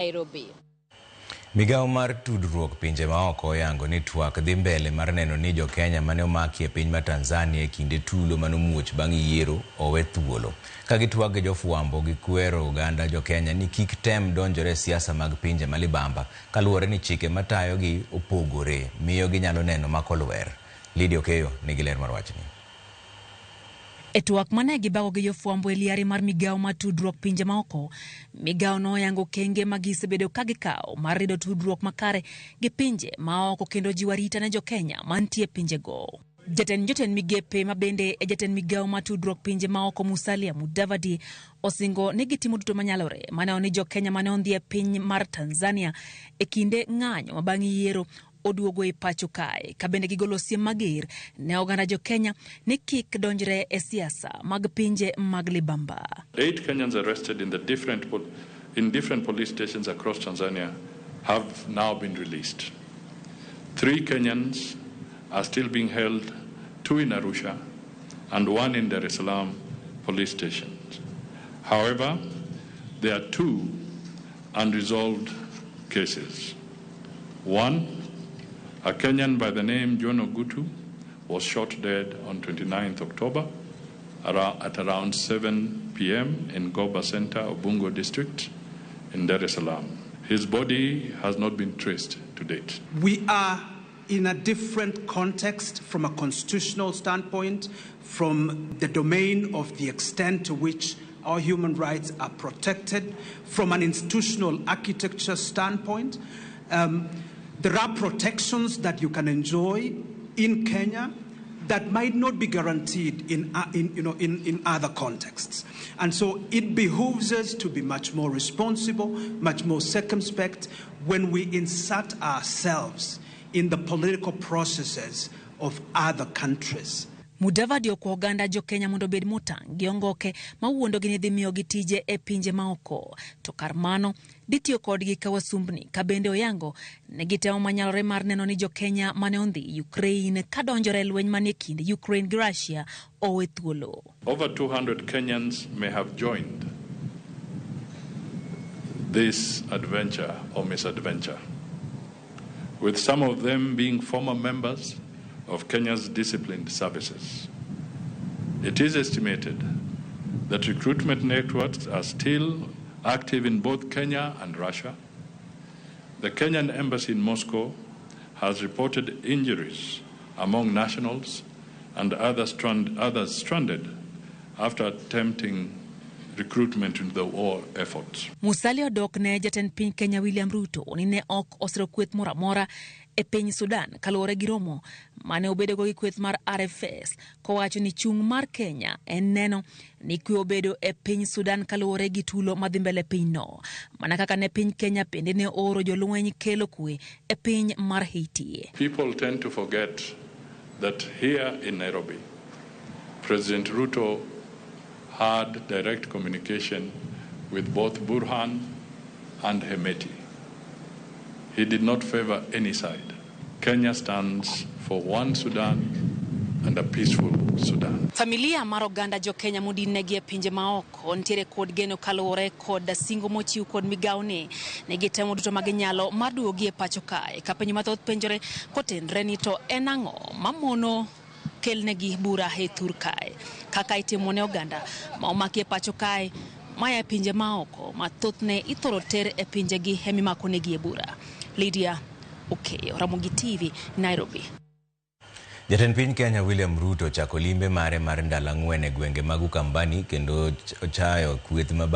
Nairobi. Migawo mar tudruok pinje maoko oyango ni twak dhi mbele mar neno ni jokenya mane omaki e piny ma Tanzania e kinde tulo manomuoch bang' yiero owe thuolo. Ka gitwak gi jofwambo gikwero oganda jokenya ni kik tem donjore e siasa mag pinje ma libamba kaluwore ni chike matayogi opogore miyo ginyalo neno makolwer. Lydia Okeyo nigi ler mar wachni. E twak mane gibago gi jofwambo e liare mar migawo mar tudruok pinje maoko, migawo noyango okenge ma gisebedo ka gikawo mar rido tudruok makare gi pinje maoko kendo jiwo arita ne jokenya mantie e pinjego. Jatend jotend migepe ma bende e jatend migawo mar tudruok pinje maoko Musalia Mudavadi osingo ni gitimo duto manyalore maneno ni jokenya mane ondhi e piny mar Tanzania e kinde ng'anyo ma bang' yiero oduogo e pacho kae ka bende gigolo siem mager ne oganda jokenya ni kik donjre e siasa mag pinje mag libamba. 8 Kenyans arrested in different police stations across Tanzania have now been released. 3 Kenyans are still being held, 2 in Arusha and 1 in Dar es Salaam police stations. However, there are 2 unresolved cases. 1, a Kenyan by the name John Ogutu was shot dead on 29th October at around 7 p.m. in Goba Center, Ubungo District in Dar es Salaam. His body has not been traced to date. We are in a different context from a constitutional standpoint, from the domain of the extent to which our human rights are protected, from an institutional architecture standpoint. There are protections that you can enjoy in Kenya that might not be guaranteed in other contexts. And so it behooves us to be much more responsible, much more circumspect when we insert ourselves in the political processes of other countries. Mudavadi okwa oganda jo Kenya mondo obed motang' gi ongoke mawuondogi ni dhi miyogi tije e pinje maoko. To kar mano, ditiyo kodgi ka wasumbni ka bende oyango ne gitemo manyalore mar neno ni jo Kenya mane ondhi Ukraine kadonjore e lweny manie kind Ukraine gi Russia owe thuolo. Over 200 Kenyans may have joined this adventure or misadventure, with some of them being former members of Kenya's disciplined services. It is estimated that recruitment networks are still active in both Kenya and Russia. The Kenyan embassy in Moscow has reported injuries among nationals and others stranded after attempting recruitment into the war efforts. Musalia odok ne jatend piny Kenya William Ruto ni ne ok osiro kweth moro amora e piny Sudan kaluwore gi romo mane obedogo gi kweth mar RFS kowacho ni chung' mar Kenya en neno ni kwe obedo e piny Sudan kaluwore gi tulo madhi mbele pinyno mana kaka ne piny Kenya bende ne ooro jolweny kelo kwe e piny mar Haiti. People tend to forget that here in Nairobi, President Ruto had direct communication with both Burhan and Hemeti. He did not favor any side. Kenya stands for one Sudan and a peaceful Sudan. Familia mar oganda jo Kenya modin-negi e pinje maoko nitiere kod geno kaluwore kod singo mochiw kod migawo ni ne gitemo duto ma ginyalo mar duogogi e pacho kae ka penjo mathoth penjore kotenre ni to en ang'o mamono kelnegi bura e thur kae kaka itimo ne oganda ma omaki e pacho kae maya e pinje maoko ma thothne ithoro ter e pinjegi emimakonegi e bura. Lydia Okeyo, Ramogi TV, Nairobi. Jatend piny Kenya William Ruto ochako limbe mare mar ndalo 4 e gwenge mag Ukambani kendo ochayo kweth ma